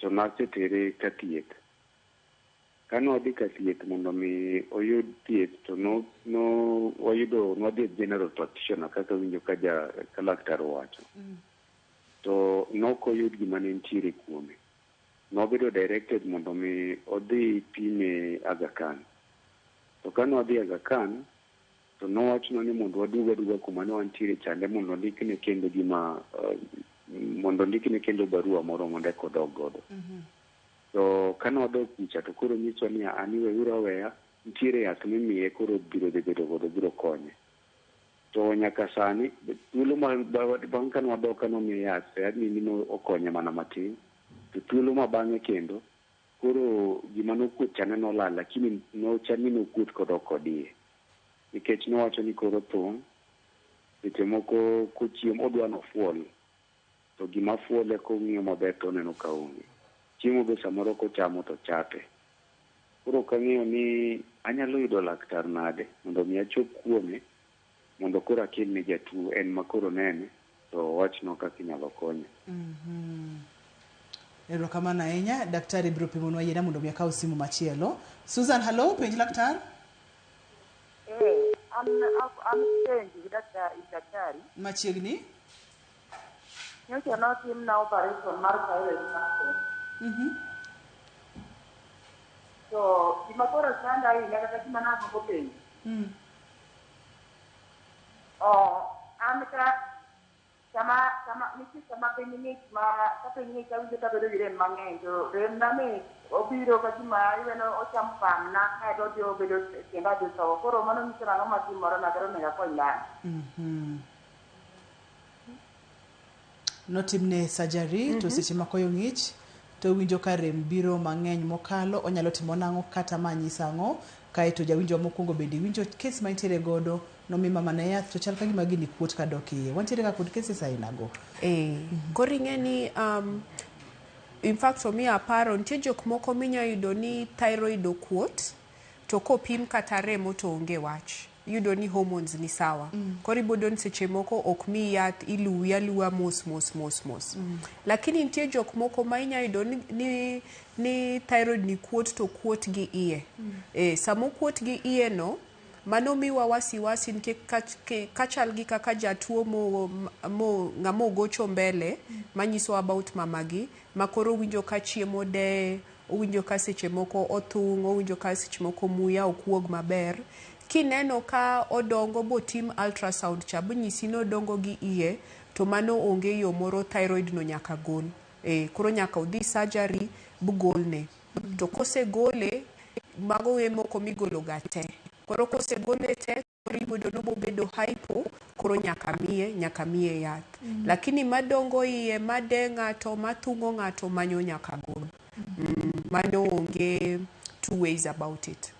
To nasetere ka thieth. Kane wadhi ka thieth mondo mi oyud thieth to no wayudo nwadhi e general practitioner kaka winjo ka ja ka laktar owacho. To nok oyud gima ne nitiere kuome. Nobedo directed mondo mi odhi pime Aga Khan. To kane wadhi Aga Khan, to nowachonwa ni mondo waduog aduoga kuma ne wantiere chande mondo ondikne kendo gima mondo ondikne kendo barua moro mondo eka odog godo. To kane wadok kucha to koro nyiswa ni ani weuru aweya, nitiere yath mimiye koro biro dhi bedo godo biro konye. To nyaka sani thuolo ma bang' kane wadok kane omiye yath to yadhni ni okonye mana matin. To thuolo ma bang'e kendo koro gima nokuot cha ne nolal lakini nochal ni nokuot kodok kod iye. Nikech nowacho ni koro thung' seche moko kochiemo odwa nofuol to gima fuole kong'iyo maber to oneno ka onge. Chiemo be samoro kochamo to chape. Koro ok ang'eyo ni anyalo yudo laktar nade mondo mi achop kuome mondo koro akelne jatuo en ma koro nene to owachnwa kaka inyalo konye. Erokamano ahinya, daktari biro pimonwa yiena mondo mi akaw simu machielo. Susan, hello, penj laktar. An an penj gi daktari daktari. Machiegni. Nyocha notimna operation mar thyroid function. To gima koro chanda ahinya kata gima nagombo penjo. Oh, an ka sama sama nitie sama piny ng'ich ma ka piny ng'ich awinjo ka abedo gi rem mang'eny to rem na ni obiro ka gima iweno ochamo pamna kaeto odhi obedo tienda dhi tho. Koro mano nyiso nang'o matimore na kata onego akony nade? Notimne surgery to seche ma koyo ng'ich to owinjo ka rem biro mang'eny mokalo onyalo timo nang'o kata ma nyisa ang'o kaeto jawinjo mokwongo bende winjo kes ma entiere godo nomi mama ne yath to chal ka gima gini kuot kadok iye wantiere ga kod cases aina go. Koro ing'e ni in fact omiyo aparo nitie jok moko minya yudo ni thyroid okuot to kopim kata remo to onge wach. Iyudo ni hormones ni sawa. Koro iboyudo ni seche moko ok miyi yath iluwi aluwa mos mos mos mos. Lakini nitie jok moko ma inya yudo ni thyroid ni kuot to kuot gi iye. Sama okuot gi iye no mano miwa wasiwasi nikech kachal gi kaka jatuo mo ng'ama ogocho mbele manyiso about mamagi ma koro winjo ka chiemo deye, owinjo ka seche moko othung', owinjo ka seche moko muya ok wuog maber. Kineno ka odongo botim ultrasound cha bonyisi ni odongo gi iye to mano onge yo moro thyroid no nyaka gol. Koro nyaka odhi surgery bugolne. To kosegole, mago e moko migolo ga te. Koro kosegole te, koro iyudo ni obobedo hypo, koro nyaka miye yath. Lakini madongo iye, made ng'ato, mathung'o ng'ato, manyo nyaka gol. Mano onge two ways about it.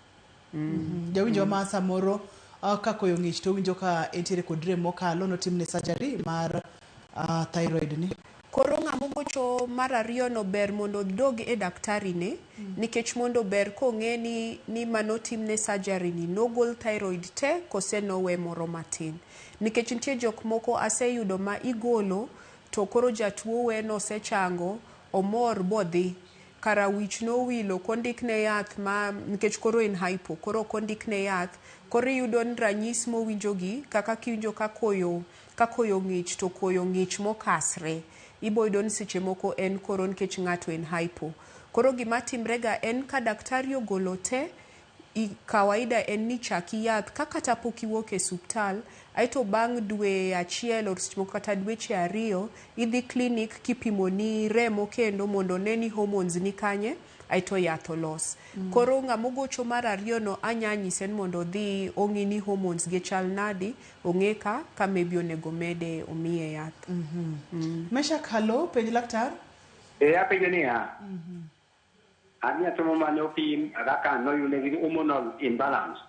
Jawinjo ma samoro ka koyo ng'ich to owinjo ka entiere kod rem mokalo notimne surgery mar thyroid ni. Koro ng'ama ogocho mar ariyo no ber mondo odog e daktari ne nikech mondo ber kong'e ni manotimne surgery ni nogol thyroid te kose nowe moro matin. Nikech nitie jok moko aseyudo ma igolo to koro jatuo we nosechango omor bodhi kara wich nowil ok ondikne yath ma nikech koro en hypo koro ok ondikne yath koro iyudo ni ranyis mowinjo gi kaka kiwinjo ka koyo ng'ich to koyo ng'ich mokasre ibo yudo ni seche moko en koro nikech ng'ato en hypo. Koro gima timre ga en ka daktari ogolo te kawaida en ni chaki yath ka kata pok iwuok e suptal aeto bang' dwe achiel or seche moko kata dweche 2 idhi klinik kipimoni remo kendo mondo one ni hormones ni kanye aeto yath olos. Koro ng'ama ogocho mar ariyo no anya nyise ni mondo odhi ong'i ni hormones ge chal nadi ong'e ka maybe onego mede omiye yath. Meshak, hello, penj laktar. Apenjo niya, an nyathi mane opim kaka noyude gi hormonal imbalance.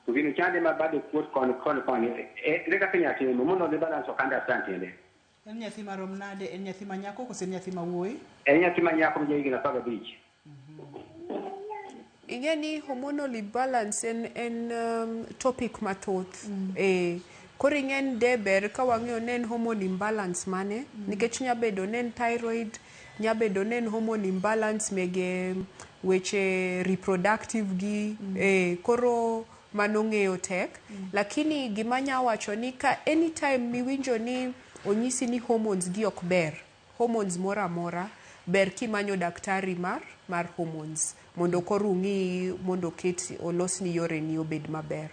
To gino chande ma bade kuot koni koni koni. Ere kaka inyalo timo hormonal imbalance ok understand tiende. En nyathi marom nade? En nyathi ma nyako koso en nyathi ma wuoyi? En nyathi ma nyako ma jahigni 15. Ing'e ni hormonal imbalance en topic mathoth. Koro ing'e ni de ber ka wang'eyo ni en hormone imbalance mane nikech nya bedo ni en thyroid, nya bedo ni en hormone imbalance mege weche reproductive gi koro mano ng'eyo tek. Lakini gima anya wacho ni ka anytime miwinjo ni onyisi ni hormones gi ok ber, hormones moro amora, ber kimanyo daktari mar hormones mondo koro ung'i mondo oket olosni yoreni obed maber.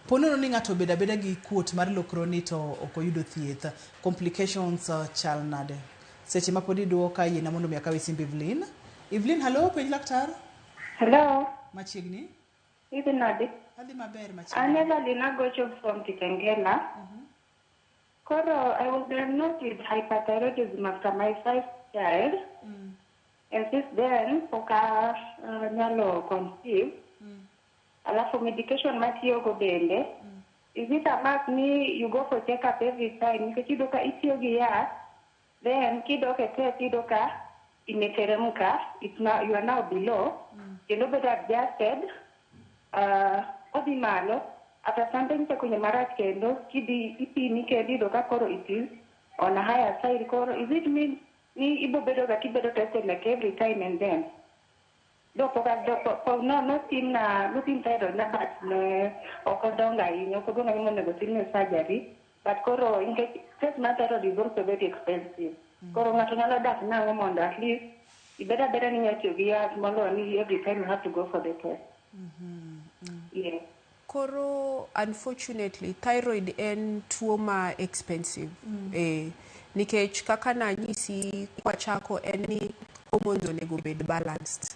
Po nono ni ng'ato obedo abeda gi kuot mar lokro ni to ok oyudo thieth, complications chal nade? Seche ma pod iduoka yiena mondo mi akaw simb Evelyn. Evelyn, hello, penj laktar. Hello. Machiegni. Idhi nade? Adhi maber An machiegni. Evelyn Agocho from Kitengela. Koro, I was diagnosed with hyperthyroidism after my first child. And since then, pok anyalo conceive. Alafu medication matiyogo bende. Is it a must ni you go for checkup every time? Nikech iyudo ka itiyo gi yath, then kidok e test iyudo ka imeteremka, it's now, you are now below, kendo bedo adjusted, odhi malo. After something chako winjo marach kendo, kidhi ipimi kendo iyudo ka koro it is on a higher side. Koro is it mean ni ibo bedo ga kibedo tested like every time and then? Do pok do po no notim na notim thyroid na but ne ok odongo ahinya, ok odongo ahinya monego timne surgery. But koro nikech test mar thyroid is also very expensive. Koro ng'ato nyalo dak nang'o mondo at least ibed abeda ni inya tiyo gi yath moloyo ni every time you have to go for the test. Yeah. Koro unfortunately thyroid en tuo ma expensive. Nikech kaka nanyisi kwachako en ni hormones onego bed balanced.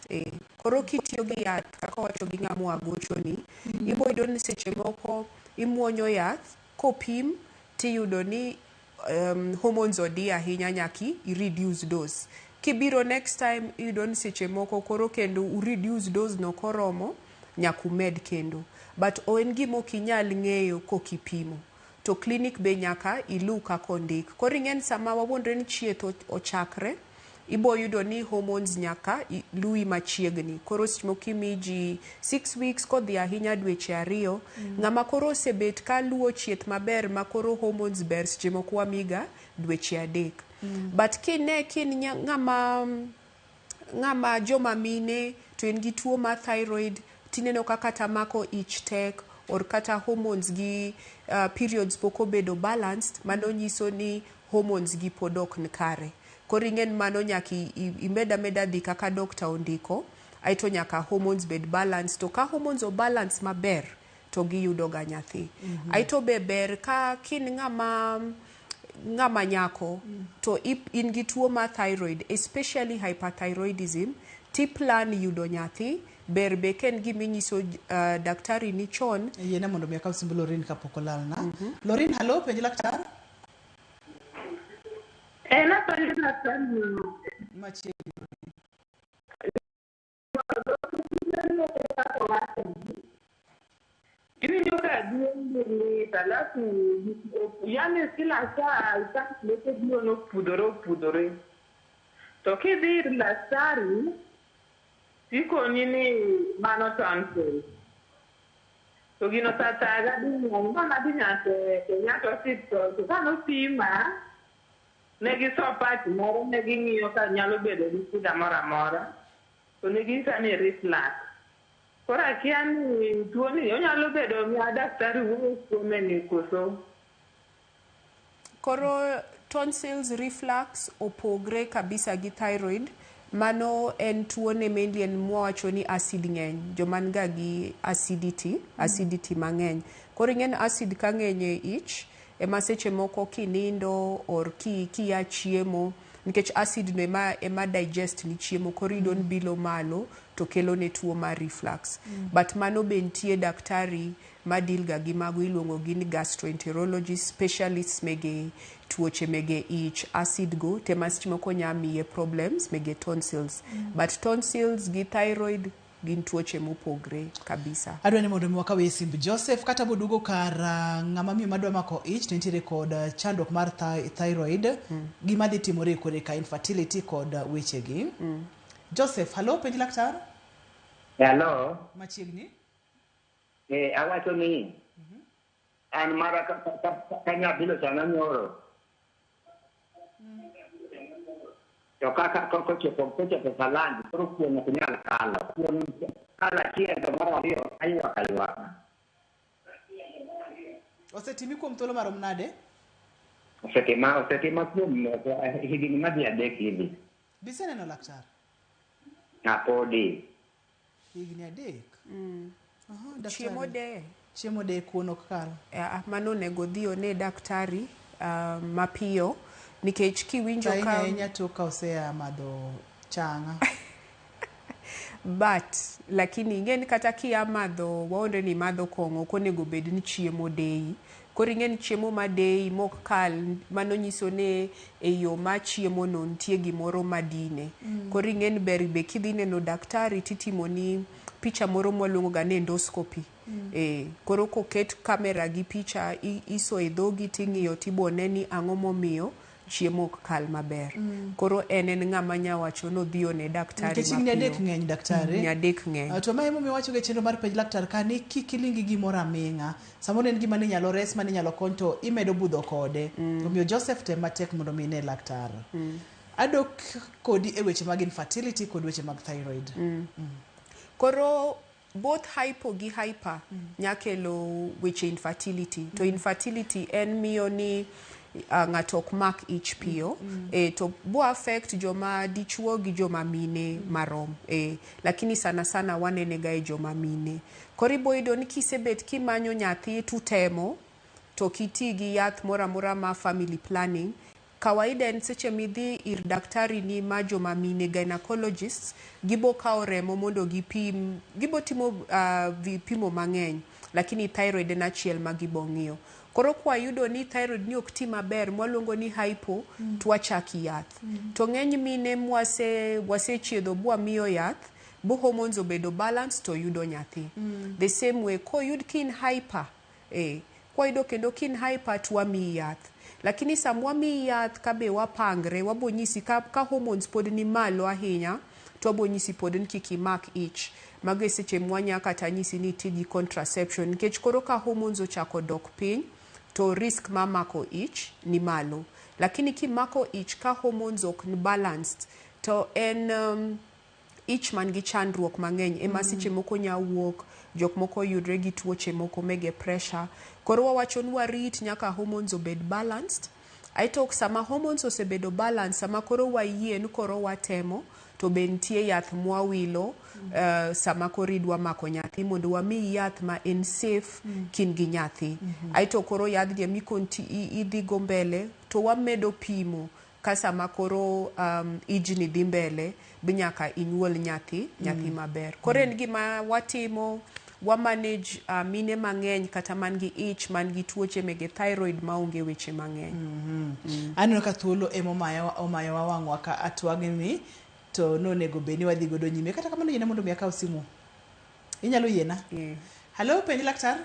Koro kitiyo gi yath kaka wacho gi ng'ama wagocho ni, ibo yudo ni seche moko imuonyo yath kopim tiyudo ni hormones odi ahinya nyaki i reduce dose. Kibiro next time iyudo ni seche moko koro kendo u reduce dose no koromo nyaka umed kendo. But en gima ok inyal ng'eyo kokipimo. To clinic be nyaka iluw kaka ondik. Koro ing'e ni sama wawuondre ni chieth ochakre, ibo yudo ni hormones nyaka luwi machiegni. Koro seche moko imi ji 6 weeks kodhi ahinya dweche 2. Ng'ama koro osebet ka luwo chieth maber ma koro hormones ber seche moko wamiga dweche 3. But kine kin ng'ama joma mine to en gi tuo mar thyroid, tineno ka kata mako ich tek or kata hormones gi periods pok obedo balanced, mano nyiso ni hormones gi pod ok nikare. Koro ing'e ni mano nyaka imed ameda dhi kaka doctor ondiko, aeto nyaka hormones bed balanced. To ka hormones o balance maber, to giyudo ga nyathi. Aeto be ber ka kin ng'ama nyako, to in gi tuo mar thyroid, especially hyperthyroidism, ti plan yudo nyathi, ber be ka en gima inyiso daktari ni chon. Yiena mondo mi akaw simb Lorin kapok olalna. Lorin, hello, penj laktar. En apenjo daktari ni Machiegni. Iwinjo ka duong' lit alafu yani kila saa leke duong' opudhore opudhore. To kidhi ir daktari tikoni ni mano tonsils. To gino osathaga ding'eny manadhi nyaka Kenyatta Hospital to kanopima ne giso patch moro ne ging'iyo ka nyalo bedo gi shida moro amora to ne ginyisa ni reflux. Koro akia ni tuoni onyalo bedo ma daktari wuoyo kuome ni koso. Koro tonsils reflux opogre kabisa gi thyroid. Mano en tuone mainly en mwawacho ni acid ng'eny. Joma niga gi acidity mang'eny. Koro ing'e ni acid ka ng'eny e ich, ema seche moko kinindo or kiya chiemo, nikech acid no ema digest ni chiemo, koro iyudo ni bilo malo to kelo ne tuo mar reflux. But mano be nitie daktari ma deal ga gi mago iluongo gi ni gastroenterologist, specialists mege tuoche mege ich, acid go, tema seche moko nya miye problems mege tonsils. But tonsils gi thyroid gin tuoche mopogre kabisa. Adwa ni mondo mi wakaw e simb Joseph kata boduogo kar ng'ama miyo madwa mako ich to nitiere kod chandruok mar thyroid, gima dhi timore kore ka infertility kod wechegi. Joseph, hello, penj laktar. Hello. Machiegni. Awacho ni an mara ka nyathino chana nyoro. To kaka kochopo saland, koro kuon ok nyal kalo. Kuon kalo achiel to mar ariyo aywak aywaka. Osetimi kuom thuolo marom nade? Osetima kuom higni madhi 3 hivi. Biseneno laktar? Podi. Higni 3? Chiemo de. Chiemo de kuon ok kal. Mano onego dhi one daktari mapiyo Nikech kiwinjo Ahinya ka ahinya tok ka osea madho chang'a. But lakini ing'e ni kata kia madho, waonde ni madho kong'o, ok onego bed ni chiemo deyi. Koro ing'e ni chiemo madeyi mok kal, mano nyiso ni e yo ma chiemo no nitie gimoro madine. Koro ing'e ni ber be kidhi neno daktari titimoni picha moro mwaluongo ga ni endoscopy. Koro koket kamera gi picha iso e dhogi ting'iyo tibone ni ang'o momiyo chiemo ok kal maber. Koro en ng'ama nya wacho ni odhi one daktari Nikech higni mapiyo. 3 ng'eny daktari. Higni 3 ng'eny. To mae emomiyo wacho ga e chenro mar penj laktar ka ni kik iling gi gimoro aming'a. Samoro en gima ninyalo res, mane inyalo kony to imedo budho kode. Omiyo Joseph tem matek mondo mi ine laktar. Adok kodi e weche mag infertility kod weche mag thyroid. Koro both hypo gi hyper nyakelo weche infertility. To infertility en miyo ni ng'ato ok mak ich piyo. To bo affect joma dichuo gi joma mine marom. Lakini sana sana wanene ga e joma mine. Koro ibo yudo ni kisebet kimanyo nyathi tutemo to kiti gi yath moro amora ma family planning. Kawaida en seche midhi ir daktari ni ma joma mine, gynecologists, gibo kawo remo mondo gipim, gibo timo vipimo mang'eny, lakini thyroid en achiel ma gibo ng'iyo. Koro kwayudo ni thyroid ni ok ti maber, mwaluongo ni hypo, to wachaki yath. To ng'eny mine mwase wasechiedho bwamiyo yath, bo hormones obedo balance to yudo nyathi. The same way koyud kin hyper, kwayudo kendo kin hyper to wamiyi yath. Lakini sama wamiyi yath kabe wapangre, wabo nyisi ka hormones pod ni malo ahinya, to wabo nyisi pod ni kik imak ich. Mago e seche mwanya kata nyisi ni iti gi contraception, nikech koro ka hormones ochako dok piny, to risk mar mako ich ni malo. Lakini kimako ich ka hormones ok ni balanced, to en ich man gi chandruok mang'eny ema seche moko nya wuok, jok moko yudre gi tuoche moko mege pressure. Koro wawacho ni warit nyaka hormones obed balanced. Aeto sama hormones osebedo balanced, sama koro wayie ni koro watemo, to be nitie yath mwawilo sama koro idwa mako nyathi mondo wamiyi yath ma en safe kin gi nyathi. Aeto koro yadhni emi idhi go mbele to wamedo pimo ka sama koro ijni dhi mbele bi nyaka inyuol nyathi, nyathi maber. Koro en gima watimo, wa manage mine mang'eny kata man gi ich, man gi tuoche mege thyroid maonge weche mang'eny. Aneno ka thuolo ema omayowa wang'wa ka atwagni to nonego bed ni wadhi godo nyime. Kata kamano yiena mondo mi akaw simu. Inyalo yiena? Hello, penj laktar.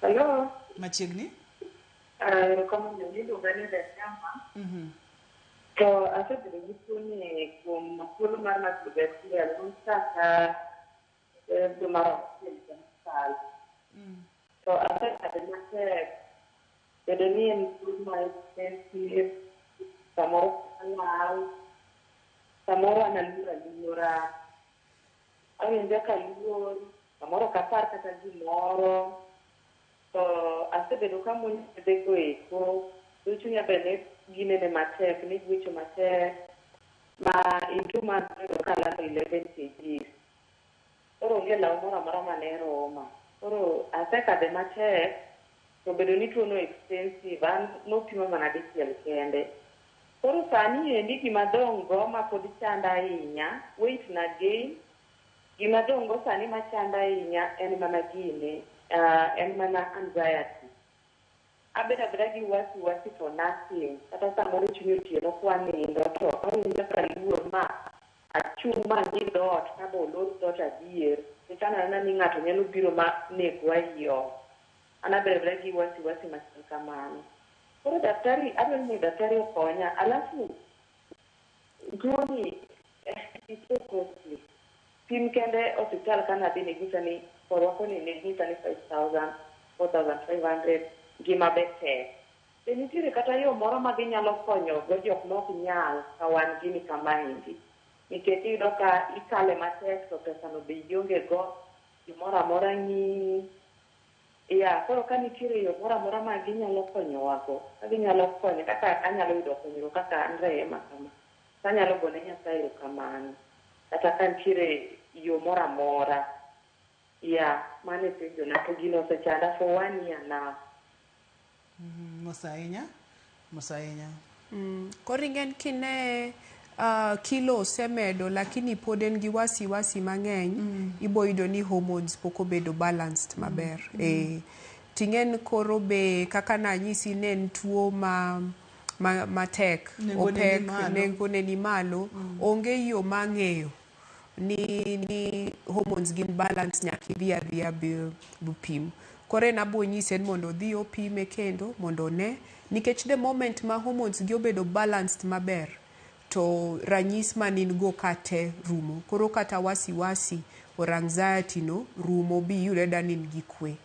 Hello. Machiegni. Erokamano, iluonga ni Rehema. To asebedo gi tuoni kuom thuolo mar higa achiel kaka dwe mar auchiel higa mokalo. To asekadhe matek, bedo ni en tuo ma expensive, samoro alal, samoro an aluor aluora, awinjo ka aluor, samoro ok apar kata gimoro. To asebedo ka amuonyo yedhe go eko, to chunya be ne ginene matek, ne gwecho matek, ma in 2 months noyudo ka alalo 11 kgs. Koro onge law moro amora mane roma. Koro asekadhe matek, to bedo ni tuono expensive, an nopima mana dichiel kende. Koro sani endi gima adong' go ma pod chanda ahinya, weight na gain, gima adong' go sani machanda ahinya en mana gine, en mana anxiety. Abedo abeda gi wasi wasi for nothing. Kata samoro chuny otieno kwa nindo to awinjo ka luor ma achung' ma ang'i dhoot ka be olor dhoot adier. Nikech aneno anena ni ng'ato nyalo biro ma negwa ei ot. An abedo abeda gi wasi wasi machal kamano. Koro daktari, adwaro ni daktari okonya. Alafu tuoni is so costly. Pim kende osiptal kana adhi ne ni korwako ni ne nyisa ni 5,000, 4,500, ngima be tek. Be nitiere kata yo moro ma ginyalo konyo go jok ma ok nyal ka wan gini kamaendi. Nikech iyudo ka ikale matek to pesano be ionge go, gimoro amora ng'iyi. Ya, koro ka nitiere yo moro amora ma ginyalo konyowa go, ka ginyalo konyo kaka anyalo yudo konyruok kaka an Rehema kama, anyalo gone Nyasaye erokamano. Kata ka nitiere yo moro amora. Ya, mano e penjona to gino osechanda for 1 year now. Mos ahinya. Mos ahinya. Koro ing'en kine kilo osemedo lakini pod en gi wasiwasi mang'eny, ibo yudo ni hormones pok obedo balanced maber. Ting'en koro be kaka nanyisi ne en tuo ma matek, Nengone ni opek, malo. nengone ni malo. Onge yo mang'eyo ni hormones gin balance, nyaka idhi adhiya bipim. Koro en abo nyise ni mondo odhi opime kendo mondo one, nikech the moment ma hormones gi obedo balanced maber, to ranyis manin go ka te rumo. Koro kata wasiwasi or anxiety no rumo, bi iyude da ni in gi kwe.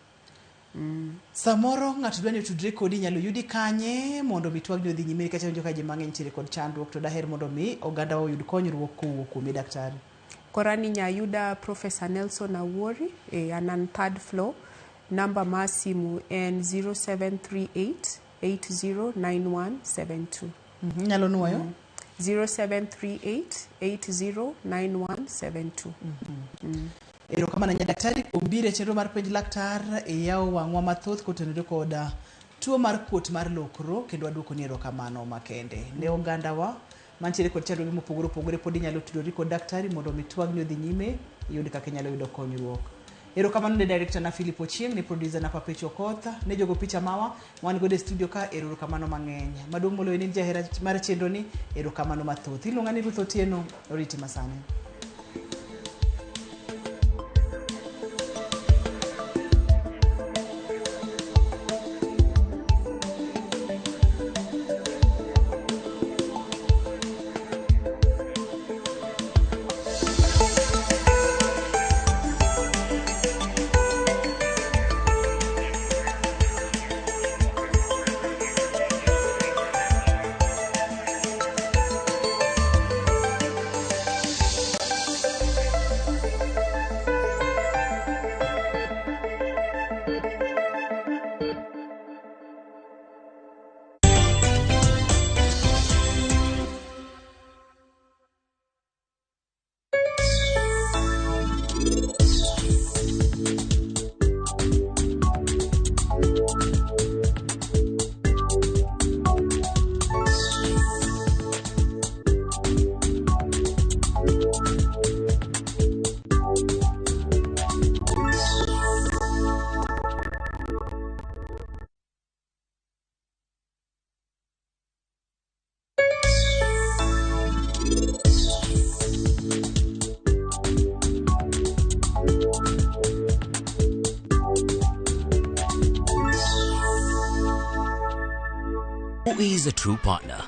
Samoro ng'ato dwa ni otudre kodi, inyalo yudi kanye mondo mi twagni odhi nyime, nikech awinjo ka ji mang'eny nitiere kod chandruok, to daher mondo mi oganda oyud konyruok kowuok kuomi daktari. Koro an inya yuda Professor Nelson Awuori, an an third floor. Namba mar simu en 0738 809172. Inyalo nuoyo? 0738 809172. Erokamano ahinya daktari kuom biro e chenro mar penj laktar, iyawo wang'wa mathoth kotenore kod tuo mar kuot mar lokro, kendo waduokoni erokamano makende. Ne ogandawa mantiere kod chandruoge mopogore opogore, pod inyalo tudori kod daktari mondo mi twagni odhi nyime, iyud kaka inyalo yudo konyruok. Erokamano ne director na Philip Ochieng, ne producer na Papecho Okoth, ne jogo picha mawa wan godo e studio ka, erokamano mang'eny. Maduong' moloyo ni jahera mar chenro ni, erokamano mathoth. Iluonga ni Ruth Otieno, oriti masani. Who is a true partner?